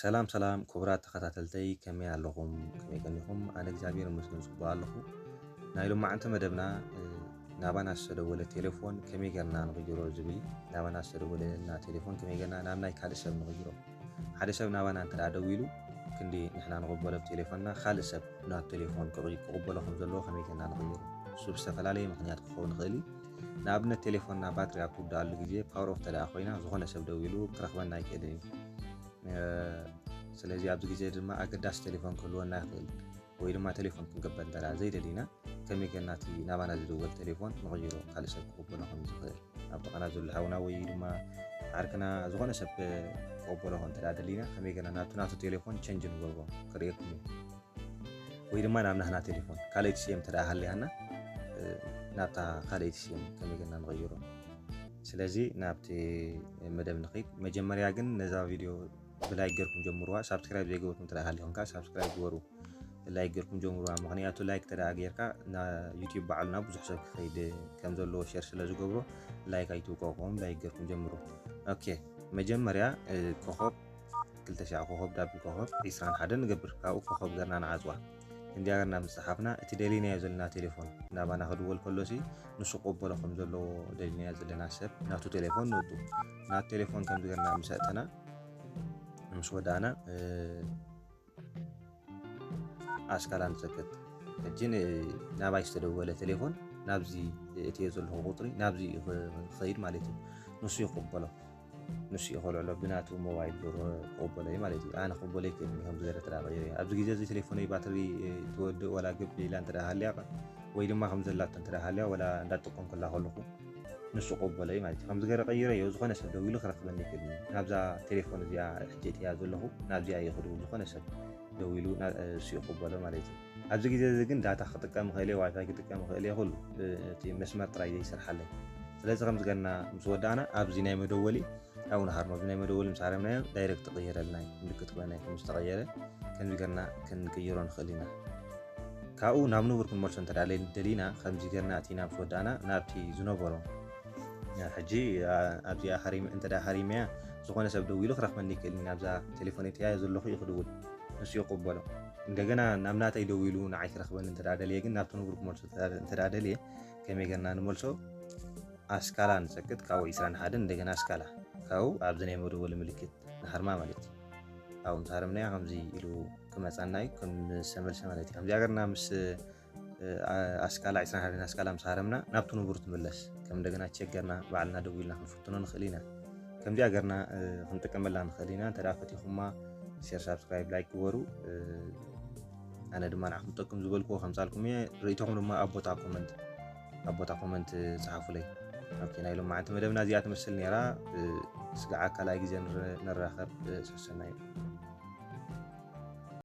ሰላም ሰላም ክቡራት ተኸታተልተይ፣ ከመይ ኣለኹም? ከመይ ቀኒኹም? ኣነ እግዚኣብሔር ይመስገን ጽቡቕ ኣለኹ። ናይ ሎማዓንቲ መደብና፣ እ፣ ናባና ዝተደወለ ቴሌፎን ከመይ ጌርና ንቕይሮ ዝብል እዩ። ናባና ዝተደወለና ቴሌፎን ከመይ ጌርና ናብ ናይ ካልእ ሰብ ንቕይሮ? ሓደ ሰብ ናባና እንተ ደኣ ደዊሉ፣ ክንዲ ንሕና ንቕበሎ ብቴሌፎንና፣ ካልእ ሰብ ናቱ ቴሌፎን ክቕይ-፣ ክቕበሎ ከም ዘለዎ ከመይ ጌርና ንቕይሮ? እሱ ብዝተፈላለየ ምኽንያት ክኸውን ይኽእል እዩ። ንኣብነት ቴሌፎንና ባትሪ ኣብ ትውድኣሉ ግዜ፣ ፓወር ኦፍ እንተ ደኣ ኮይና፣ ዝኾነ ሰብ ደዊሉ ክረኽበና ኣይክእልን እዩ። እ፣ ስለዚ ኣብዚ ግዜ ድማ ኣገዳሲ ቴሌፎን ክህልወና ይኽእል፣ ወይ ድማ ቴሌፎን ክንቅበል እንተ ደኣ ዘይደሊና፣ ከመይ ጌርና እቲ ናባና ዝድወል ቴሌፎን ንቕይሮ፣ ካልእ ሰብ ክቕበሎ ከም ዝኽእል? ኣብ ጥቓና ዘሎ ሓውና ወይ ድማ ዓርክና ዝኾነ ሰብ ክቕበሎ እንተ ደኣ ደሊና፣ ከመይ ጌርና ናቱ፣ ናቱ ቴሌፎን ቸንጅ ንገብሮ? ክርእየኩም እዩ። ወይ ድማ ናብ ናህና ቴሌፎን ካልኣይቲ ሲም እንተ ደኣ ሃልያና፣ እ፣ ናብታ ካልኣይቲ ሲም ከመይ ጌርና ንቕይሮ? ስለዚ ናብቲ መደብ ንኸይድ። መጀመርያ ግን ነዛ ቪድዮ ብላይክ ጌርኩም ጀምሩዋ። ሳብስክራይብ ዘይገበርኩም እንተ ደኣ ሃሊኹም ከኣ ሳብስክራይብ ግበሩ። ላይክ ጌርኩም ጀምሩዋ። ምኽንያቱ ላይክ እንተ ደኣ ጌርካ፣ ና-፣ ዩትዩብ ባዕሉ ናብ ብዙሕ ሰብ ክኸይድ ከም ዘለዎ ሸር ስለ ዝገብሮ፣ ላይክ ኣይትውቀቑዎም፣ ላይክ ጌርኩም ጀምሩ። ኦኬ፣ መጀመርያ፣ እ፣ ኮኾብ ክልተ ሻዕ ኮኾብ ዳብል ኮኾብ ዒስራን ሓደን ንገብር። ካብኡ ኮኾብ ገርና ንዓጽዋ። እንዲያ ገርና ምስ ጸሓፍና፣ እቲ ደሊናዮ ዘለና ቴሌፎን ናባና ክድወል ከሎሲ፣ ንሱ ክቕበሎ ከም ዘለዎ ደሊናዮ ዘለና ሰብ ናቱ ቴሌፎን ነእቱ። ናቱ ቴሌፎን ከምዚ ገርና ምስ ኣእተና፣ ምስ ወዳእና፣ እ፣ ኣስካላ ንሰክት። ሕጂ ን-፣ ናባይ ዝተደወለ ቴሌፎን ናብዚ እትዮ ዘለኹ ቁጽሪ ናብዚ እዩ ኽ-፣ ክኸይድ ማለት እዩ። ንሱ ይቕበሎ። ንሱ እዩ ከልዕሎ ብናቱ ሞባይል ዶ ክቕበሎ እዩ ማለት እዩ። ኣነ ክቕበሎ ይክእል እዩ፣ ከምዚ ገለ እንተ ደኣ ቀይረ። ኣብዚ ግዜ እዚ ቴሌፎነይ ባትሪ፣ እ፣ ትወድእ ወላ ግብ ኢላ እንተ ደኣ ሃልያ፣ ወይ ድማ ከም ዘላቶ እንተ ደኣ ሃልያ፣ ወላ እንዳተጠቀምኩላ ከለኹ ንሱ ክቕበሎ እዩ ማለት እዩ። ከምዚ ገለ ቀይረዮ፣ ዝኾነ ሰብ ደዊሉ ክረኽበኒ ይክእል እዩ። ናብዛ ቴሌፎን እዚኣ ሕጂ እትያ ዘለኹ፣ ናብዚኣ እዩ ክድውል፣ ዝኾነ ሰብ ደዊሉ ና-፣ እሱ ይቕበሎ ማለት እዩ። ኣብዚ ግዜ እዚ ግን ዳታ ክጥቀም ይኽእል እየ፣ ዋይፋይ ክጥቀም ይኽእል እየ፣ ኩሉ ብ-፣ እቲ መስመር ጥራይ ዘይሰርሓለይ። ስለዚ ከምዚ ገርና ምስ ወዳእና ኣብዚ ናይ መደወሊ ኣብኡ ንሃርሞ። ኣብዚ ናይ መደወሊ ምስ ሃረምናዮ ዳይሬክት ይቕየረልና እዩ። ምልክት ኮይና ከም ዝተቐየረ ከምዚ ገርና ክንቅይሮ ንኽእል ኢና። ካብኡ ናብ ንቡር ክንመልሶ እንተ ደኣ ደሊና ከምዚ ገርና ኣቲና ምስ ወዳእና ናብቲ ዝነበሮ ሕጂ፣ ኣ-፣ ኣብዚኣ ሃሪመ-፣ እንተ ደኣ ሃሪመያ ዝኾነ ሰብ ደዊሉ ክረኽበኒ ይክእል እዩ። ናብዛ ቴሌፎን እትያ ዘለኹ እዩ ክድውል። ንሱ ይቕበሎ። እንደገና ናብ ናተይ ደዊሉ ንዓይ ክረኽበኒ እንተ ደኣ ደልየ ግን ናብቲ ንቡር ክመልሶ እንተ ደኣ፣ እንተ ደኣ ደልየ ከመይ ገርና ንመልሶ? ኣስካላ ንሰክት፣ ካብኡ ዒስራን ሓደን እንደገና ኣስካላ። ካብኡ ኣብዚ ናይ መደወሊ ምልክት ንሃርማ ማለት እዩ። ኣብኡ ምስ ሃረምናዮ ከምዚ ኢሉ ክመጻና እዩ፣ ከም ዝተመልሰ ማለት እዩ። ከምዚኣ ገርና ምስ፣ እ፣ ኣ-፣ ኣስካላ ዒስራን ሓደን ኣስካላ ምስ ሃረምና ናብቲ ንቡር ትምለስ። ከም እንደገና ቸክ ገርና ባዕልና ደዊልና ክንፍትኖ ንኽእል ኢና። ከምዚኣ ገርና፣ እ፣ ክንጥቀመላ ንኽእል ኢና። እንተ ደኣ ፈቲኹማ ሼር፣ ሳብስክራይብ፣ ላይክ ግበሩ። እ፣ ኣነ ድማ ንዓኹም ትጠቅም ዝበልክዎ ከምጻልኩም እየ። ርእይቶኹም ድማ ኣብ ቦታ ኮመንት፣ ኣብ ቦታ ኮመንት ጸሓፉለይ። ኦኬ፣ ናይ ሎማዓንቲ መደብና እዚኣ ትመስል ነይራ። እ፣ ስጋዓ ካልኣይ ግዜ ንረ-፣ ንራኸብ። እ፣ ሰሰናዩ።